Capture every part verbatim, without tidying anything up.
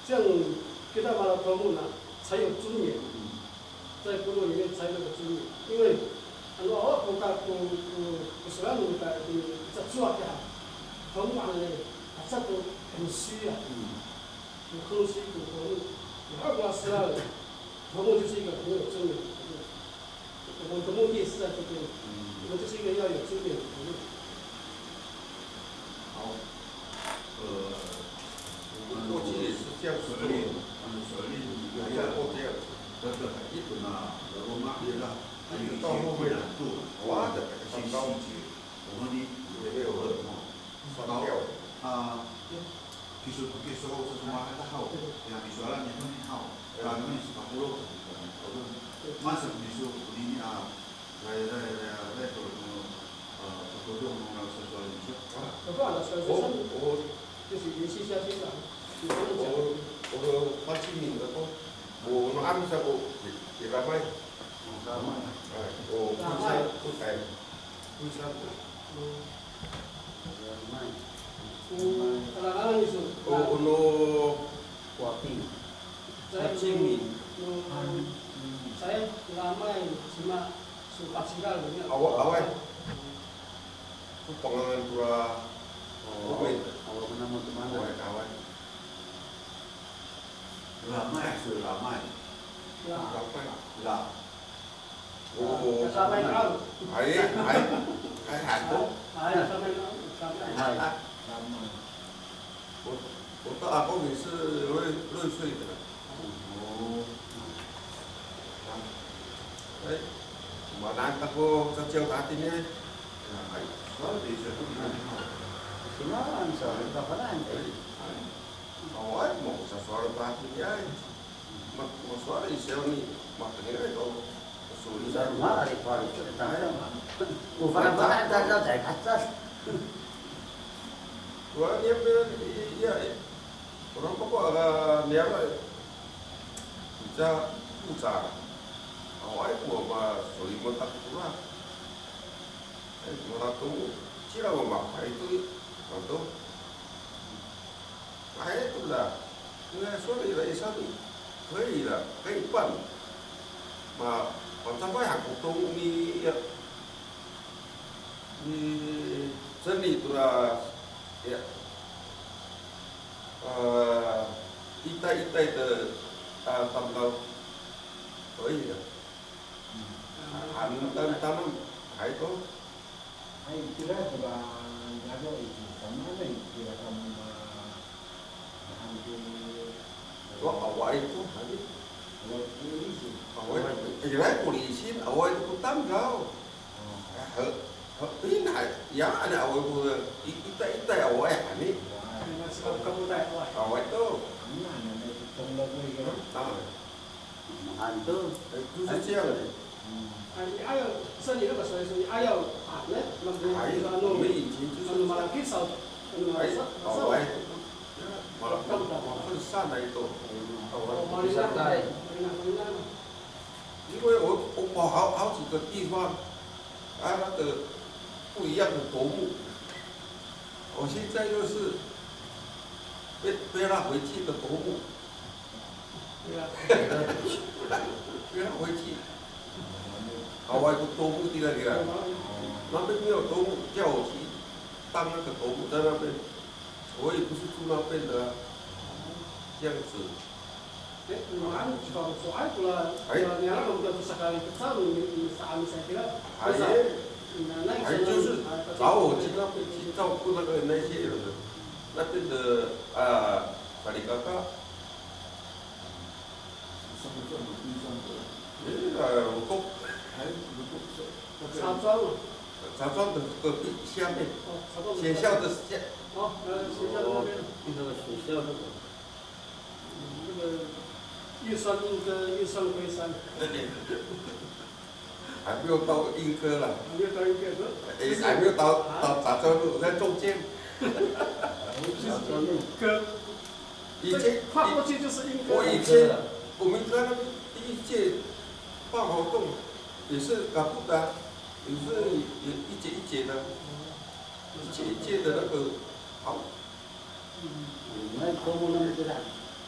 这样 kita mala tomok 呢，才有尊严，在部落里面才有那个尊严。因为 ano awa ko ka ko ko ko sowal no mita i cacowa kiha, tomok hananay, aca to 很虚啊，很虚 ko tomok。然后 ko sowal，tomok 就是一个很有尊严的人。 我们的目的是在这边，我们就是一个要有尊严的服务。好，呃，我们过去也是这样子做的，我们做过这样子。一直到后面，哇，这个蛋糕也没有了。 Sowal haw. A, kiso, kiso sa somowalay haw. Ya, kiso ala ni haw. Ya, ni sa pakolok. Masa kiso, nini a, ray, ray, ray, ray, ko, ko, a, ko, ko, ko, ko, sowal kiso. O, o. 就是延续下去讲。O, o, 花清明的哦。O, no, ano sa ko, kiramay. Ramay. Ay, o, ramay. Kusa, kusa. Kusa. Ramay. O, alangalan iso. O, o no. Waping. Hacimin. Saya ramay, cima, so pacidal, ya. Awa, awa. Ko pangangan tora. O, awa, awa, mana mo to mana. Awa, awa. Ramay, so ramay. La. Ramay. La. O, o. Ay, ay, ay, hato. Ay, ay. O, o to ako 也是六，六岁的。O. Ay, maan kako caciyaw hatini. Ay, sowal to i, sowal to i. Sowal sa, kapanan. Ay, ay. Awaay ko sasowal to hatiniay. Ma, masowal i sowal ni, matengil to. Sowal i sowal. Ay. O fana fana, ta, ta, ta, ta. Wa, niya pe, iya, iya. Orang pako aga niya, ca, puca. Awaay ko masowal i, mata ko tora. Ay, mata to, cila mama, ay to, ay to. Ay, 对了，应该说你的意思可以了，可以办。Ma, macafay han ko tomok ni, ya, ni Ceni to la, ya, e, itay itay to, a, tamdaw, 可以了。Han, han, han, hay to. Ay, itira to ka, ira ko i, samaanay itira kamo ma, mahaen to. Wa, awaay to, hani. Awaay to lisin. Awaay to, ira ko lisin, awaay to ko tamdaw. O. E, he, he, pina, ya, ano awaay ko, i, itay, itay, awaay, hani. Awaay. Awaay to. Ano, ano, ano, itong lagoy, ano? A. Mahaen to. Ay, to sa ciyang. Ay, ayaw, sa nila ba, sa, sa, ayaw, a, ne? Ay, ano, ano, malaki sa, ano, ay, sa, sa, awaay. Malaki, malaki sa na ito. Awaay. O, malaki sa. Malaki na, malaki na. 因为我，我跑好，好几个地方，啊，那个不一样的头目。我现在又是被，被拉回去的头目。对啊。被拉回去。啊，我有个头目在那里啊，那边没有头目，叫我去当那个头目在那边。 我也不是住那边的啊，这样子。哎，我们还没知道说，哎，不然，哎。不然你要弄个不是还有一个站，你，你啥没在这个？哎，哎，就是找我去那边去照顾那个，那些人，那边的，啊，salikaka。 哎，我都，哎，我都，茶庄啊。茶庄的隔壁下面，哦，茶庄的隔壁。学校的下。哦，呃，学校那边。哦，那个学校那个。嗯，那个越算莺歌，越算龟山。还没有到莺歌啦。还没有到莺歌，不是？哎，还没有到，啊？到茶庄路，在中间。茶庄路。歌。 以前，跨过去就是莺歌了。我以前，我们在那边第一届办活动，也是搞不得，也是一，一届一届的，一届一届的那个，好。嗯，那头目那么不大。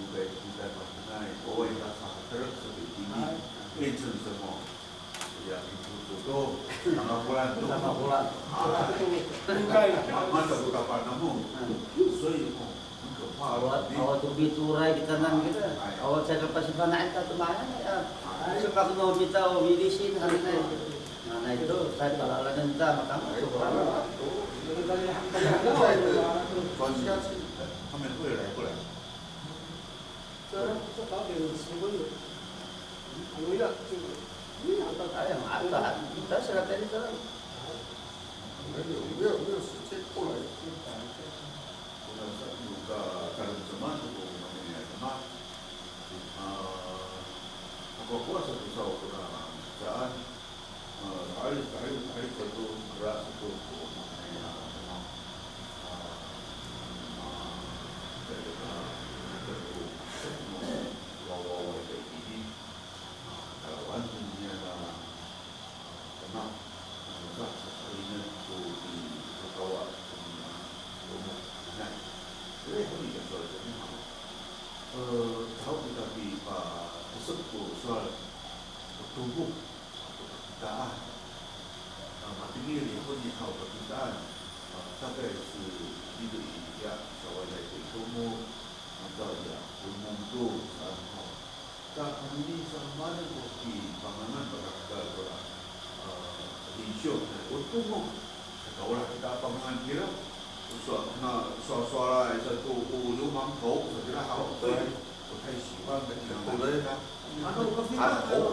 no kay kita mahaenay, o, ita sakaterek sa itini, 变成什么？Ya, itu to, nangakolan to. Nangakolan. A, ma, masa ko tapang namo. 所以, o, 很可怕. Awa, awa to pitoray kitanan kita. Awa caay ka pasifana'en ta to maan, ya. Sepak no mita o milisin, hananay. Nanay to, caay palalanen ta, matama to, palalanen. 专家是他们会来过来。这，这早点十分了。Ano ya, 这个，你想到，哎呀，妈的，你到现在才知道。没有，没有，没有时间过来。Kona sa, no ka, kalemceman ko mami'ad a demak. A, makokowa sa ko saw kona mihecaan. A, tahira, tahira, tahira sato, mera sato ko mami'ad a demak. A, a, wawawa itini. A, kalawan to niyana. Tama, a, sa, sa, sa, ina, ko, i, ko kawa, ko, a, ko mo, na. Ira ko nika sowal sa ina haw. E, caho kita pi, a, pasek ko sowal, ko tomok, ko pakitaan. A, matengil i, ko ni haw pakitaan. A, 大概是 ira i, ya, sowal sa i tomok, mata ya, tomok to, saan haw. Ta anini sa, maan ko pipangangan pakakal kora, a, 领袖, o tomok, saka ora kita pangangan kira, so, na, so, sowal sa to, o, 流氓头, sa kira haw, 对, 不太喜欢跟你们。Ano, kafita, ano,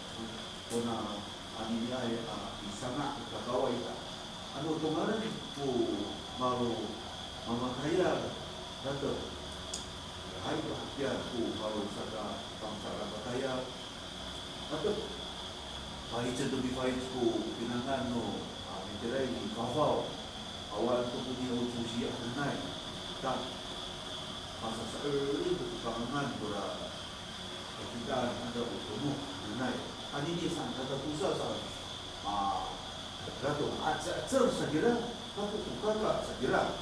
kona aniniay a pisanga' kakaway ita. Ano tongalen ko malo mamatayal, latek, hay ko hakiya ko malo saka Pangcah a matayal, latek, fahicen to mifahec ko pinangan no, a, mitiraay i fafaw, awa to koni o cosi hananay. Ta, masasa'elin to ko pangangan kora kakitaan ata o tomok hananay. Anini saan, tatosa saan, a, lato, a, sa, sa, sakira, kako ko kaka sakira,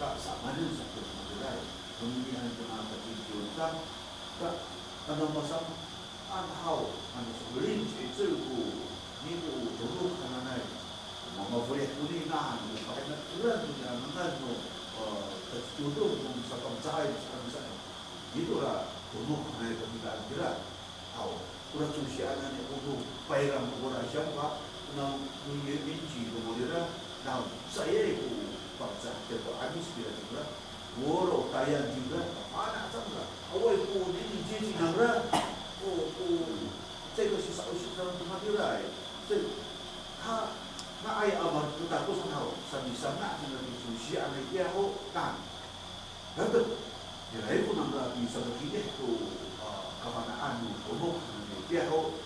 ta, samaanen sa ko matiraay. Konini han kona kakitaan ta, ta, ano masang, ano haw, ano so'elin ci'icel ko, niko o tomok hananay. Mamafelih koni na, ano, pahinat koran koni a ngangan no, e, tatodong no sapangcahay, sapangcahay. Ito ra tomok hananay kakitaan kira. Haw, kora cosi hananay ko to payrang kora siyam ka, na, no, inci to kora, na, saan ko Pangcah to 'Amis kira kira. Waro tayal kira, fana' cangra. Awaay ko nini cici nangra. O, o, caay ka sisa'osi cangra to matiraay. Caay, ha, nga'ay a matakosan haw, samisanga' cangra to cosi hananay itiya ho, ta. Latek, iraay ko nangra misakakilih to, a, kafana'an no tomok hananay itiya ho.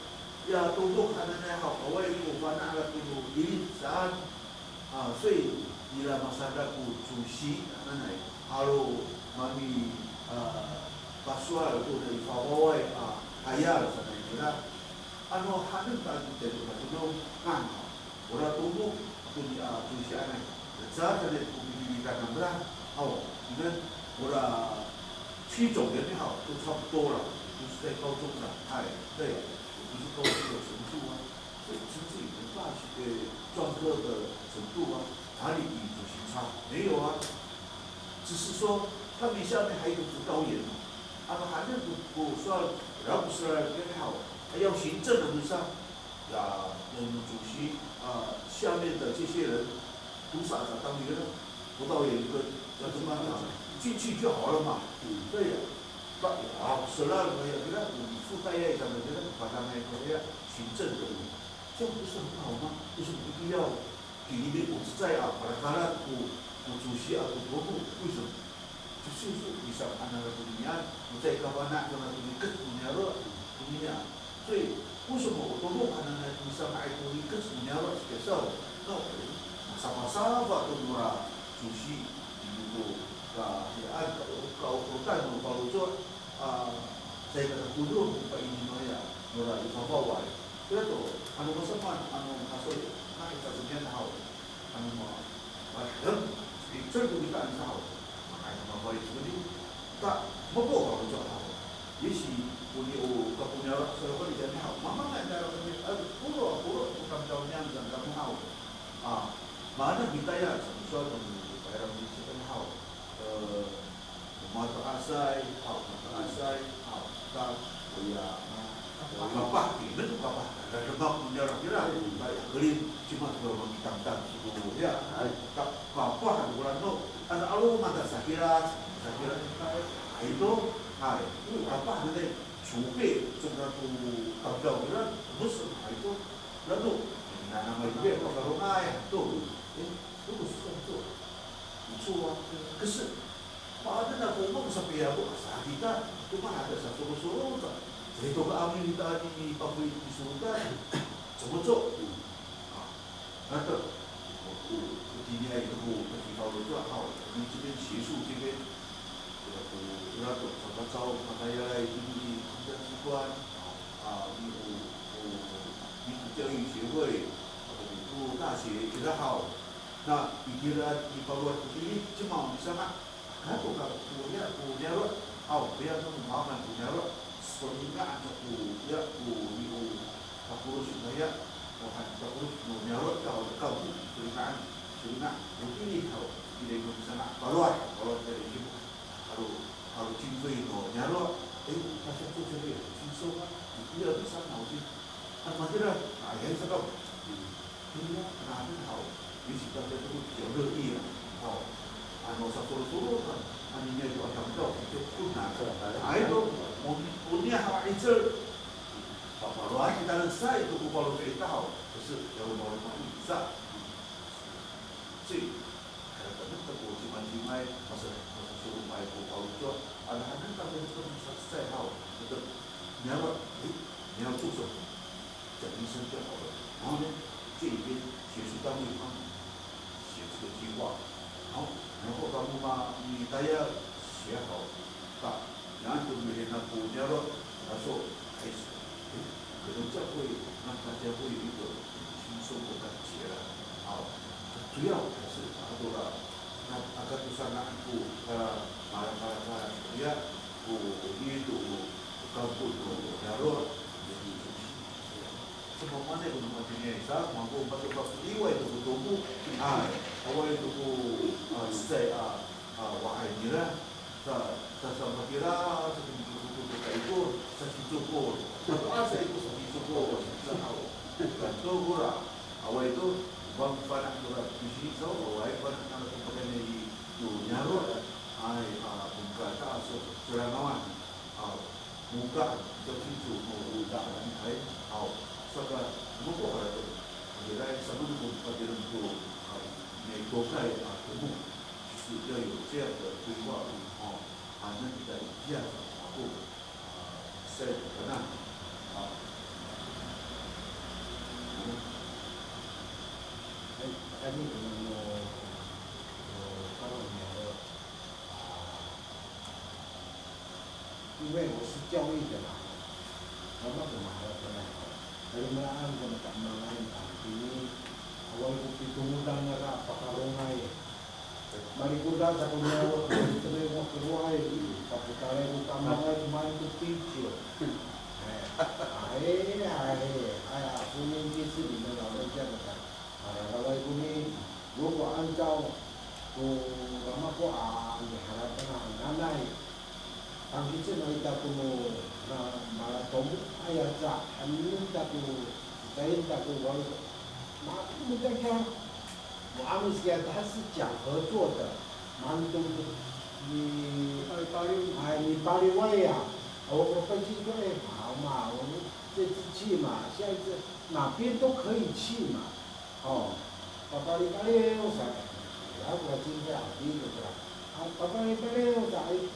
Ya tomok hananay haw, awaay ko fana' ra ko no ilit saan. A, 所以 ira masada ko cosi hananay, halo mami, a, pasowal to na i fafaway a tayal sanay nira. Ano hanen ta to tayal to na, ora tomok to ni, a, cosi hananay. Lecad sanay ko pipilitan nangra. Haw, 你看, ora 七种人好，都差不多了，都是在高中了。哎，对，不是高中的程度啊。 所以成绩也没大学，呃，专科的程度啊，哪里比主席差？没有啊，只是说他们下面还有个辅导员嘛，他们还能够说，然后是很好，还要行政的上，呀，那么主席啊，下面的这些人，多少个当员了，辅导员跟要怎么讲，进去就好了嘛，对呀。 Ba, a, sera no ya kira, o mifotayay sa kira, patanay no ya, 行政的，这样不是很好吗？为什么一定要给你们五十岁啊，把他拉拉，我，我主席啊，我伯父，为什么？就是说，你想，啊，那个不一样，我在干嘛呢？干嘛不一样？不一样。所以，为什么我都不可能呢？你想，哎，我一个是你要了，介绍，那我们，sama-sama 都 mora 主席，你如果，啊，你按照，搞，搞，搞，搞，做， a, caay ka takodo ko paini noya, Nora i fafaway. Kira to, ano masamaan, ano masoy, na ita samiyan haw. Ano ma, ma, icel to kita ano haw. Ay, mafalic koni. Ta, mako haw, to haw. Yesi, koni o, kaponiyaro', sa koni kami haw. Mamangay niyaro' kami, a, poro, poro, ko tamdaw niyan, sa kami haw. A, mana kita ya, sa, sa, sa, kami haw. E, Mato'asay haw, mato'asay haw, ta, oya, kapah, tinen to kapah, ta demak no niyaro' kira, ta yakelin, cima to mamitangtang, so, ya, ta, kapah, ora no, ano 'aloman ta sakira, sakira, hay to, hay, o, kapah, tinen, sopi, saka to tamdaw kira, mes, hay to, ora no, nanamay to, pakarongay, to, e, 如果是这样做，不错啊，可是 Paden ako, ma, sapiya ko, asa kita, to mahada sa solo-solo sa. Sa ito ka amin ita ni pakoy ni solotan. 怎么做？啊，那个，我，我，我今天有个，我听到了这好，我们这边学术这边，这个，我，我要找，找，找，把大家来，就是参加机关，啊，啊，有，有，有教育协会，啊，有大学，觉得好。 Na itira i palowad ko tilid, cima misanga'. Kato ka ko, ya, ko niyaro'. Aw, ya, no, mahaenay ko niyaro'. Solinga' aca ko, ya, ko, ni, o, takoros naya. O, han, takoros no niyaro' ka, o, ka, ko, solinga', solinga' ko tilid haw. Itira ko misanga' palowad, palowad ko tilid. Halo, halo 经费 no niyaro'. E, 那像做这个也很轻松啊。你不要去伤脑筋。 Ano matira, a, ya, saka. Ira, kanaen haw. 尤其大家都会比较乐意啊。Haw. Ano, sa solo-solo, a, ano, niya to a tamdaw, 就困难了。Ay to, o, o niya haw a 'icel. Papaloan kita sa, ito ko palo kita haw. 可是，要我们放一下。 所以，kaya ko cimacimay, masa, masasoromaay ko faloco', ano hanen ta ko misasesay haw, 那个，你要，诶，你要做什么？讲一声就好了。然后呢，这一边学术单位帮你写这个计划，好，然后 kamo ma, mitayal 写好， 那 Yan to mihinang ko niyaro', kaso, ay, e, 可能教会让大家会有一个很轻松的感觉啦。好，主要还是 ato ra, na, aka to sanay ko, a, mala, mala, mala, ya, ko, ito, ko, kampot ko niyaro', sa mapanay ko no matini sa, mako, mato, mato, iway to ko tomo, ay, awaay to ko, a, cecay, a, a, wa'ay nira, sa, sa, sa matira, sa ko mikokoto to kaikor, sa sicokor. Mato'asay ko sa sicokor, sa haw. Kato kora, awaay to, bang fana' kora, misi'ayaw, awaay fana' kora to pakayni i, to niyaro', ay, a, mongkata, so, serangawan. A, mongka, 比较清楚, mo, o, da, ay, haw. Saka, mako harateng. Adiray, sa mako patireng to, a, mitokay, a, tomo. 就是要有这样的规划，哦，啊，那你在一样的跑步，啊，赛跑呢，啊，嗯。哎，哎，那个，我，我，我，我，啊，因为我是教育的啦，我们怎么还要跟他讲？Kalimelaan ko no kamangay a tini, awaay ko pitongodan nira pakarongay. Malikoda sa ko niyaro', tengil ko keroay, papotalay ko kamangay, kumaen ko piciw. Ay, ay, ay, ay, 不能就是你们老人家的。Araway ko ni, 如果按照 ko roma ko a miharateng hananay, tangkicen no ita ko no, na, malatomo, aya, caay han ta ko, caay han ta ko walo. Ma, 我们大家，我阿姆斯加他是讲合作的，蛮多的。你，哎，你巴黎外呀，我，我分析说，哎，好嘛，我们这次去嘛，下一次哪边都可以去嘛。哦，papalitaliw sa, ya, ko cingkay a, ito kora. A, papalitaliw sa, ay,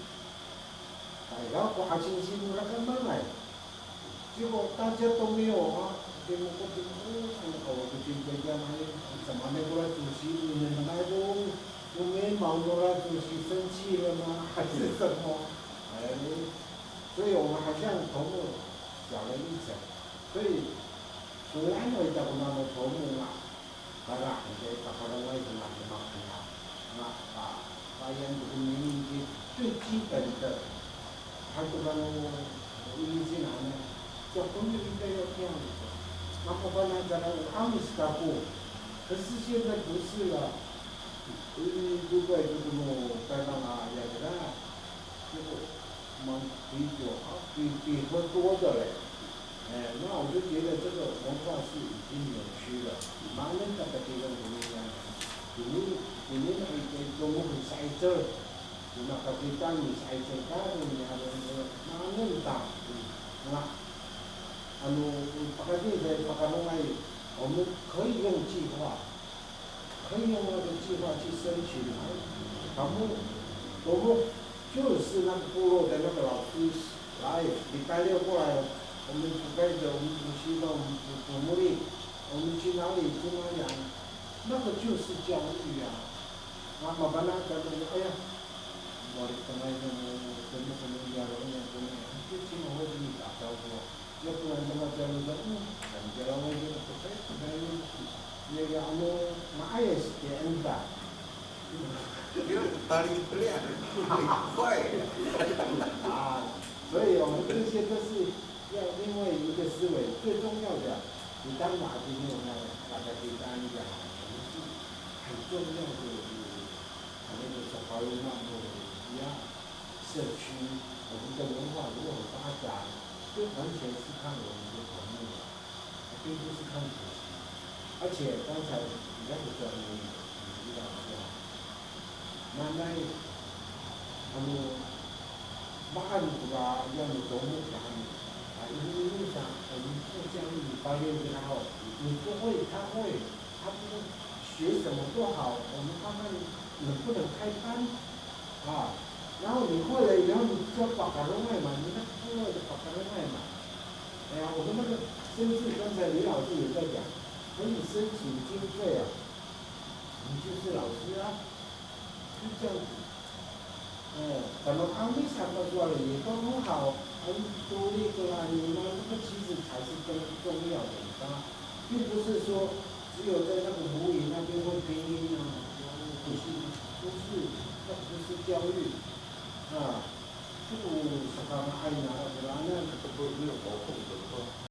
Tayra ko 'acing sino ra kamangay. 结果大家都没有啊，结果我就，哦，我不听人家那里，怎么美国的主席，你们那都，都没毛，国的主席生气了吗？还是什么？哎，所以我们好像同小了一层，所以从来没有到过那么头目啊。 Tayra, ita i pakarongay ko na demak nira. Nga, a, 发源这个民音最基本的，还有这个，我们现在呢，叫公民应该要这样子。那么本来在那 Amis kako，可是现在不是了。呃，不怪这个 Tayra 啊，也是啦，这个蛮比较好，比，比很多的嘞。 哎，那我就觉得这个文化是已经扭曲了。Maanen ka tatirengan ko niyaro'. Ini, ini na ita i tomok sa'icel. Ina kakitaan i sa'icel kako niyaro', maanen ta. Nga, ano, pakayni sa i pakarongay, 我们可以用计划， 可以用那个计划去申请啊。Kamo tomok 就是那个部落的那个老师来，礼拜六过来，我们不开始，我们补习班，我们补，补木力，我们去哪里，去哪里啊？那个就是教育啊。那么本来讲的，哎呀，我的本来那个，怎么怎么样，怎么样，最起码我给你打招呼啊。 要不然的话，假如说，嗯，人家老外觉得不对，不对，那个，ano, maayos, 给恩吧。不用打理不了，很快。啊，所以我们这些都是要另外一个思维，最重要的，你当马丁那个，大家可以当一个好，我们是很重要的，那个小朋友嘛，一样。 社区，我们的文化如何发展，这完全是看我们的头目了，并不是看主席。而且刚才你那个专业，你知道是吧？那，那，他们办案的吧，要么头目吧，啊，因为，因为啥？我们不教育，你八六给他好，你不会，他会，他不会，学什么都好，我们看看能不能开班。 啊，然后你过来以后，你就要 pakarongay 嘛，你那部落的 pakarongay 嘛。哎呀，我们那个申请，刚才李老师也在讲，可以申请经费啊，你就是老师啊，就这样子。哎，咱们 Amis 他们过来也都很好，很独立的啦，你们那个其实才是更重要的，你知道吗？并不是说只有在那个母语那边会拼音啊，不是，不是，那不是教育啊。这个 sakanga'ay 啊，不然那个 没有保护的话。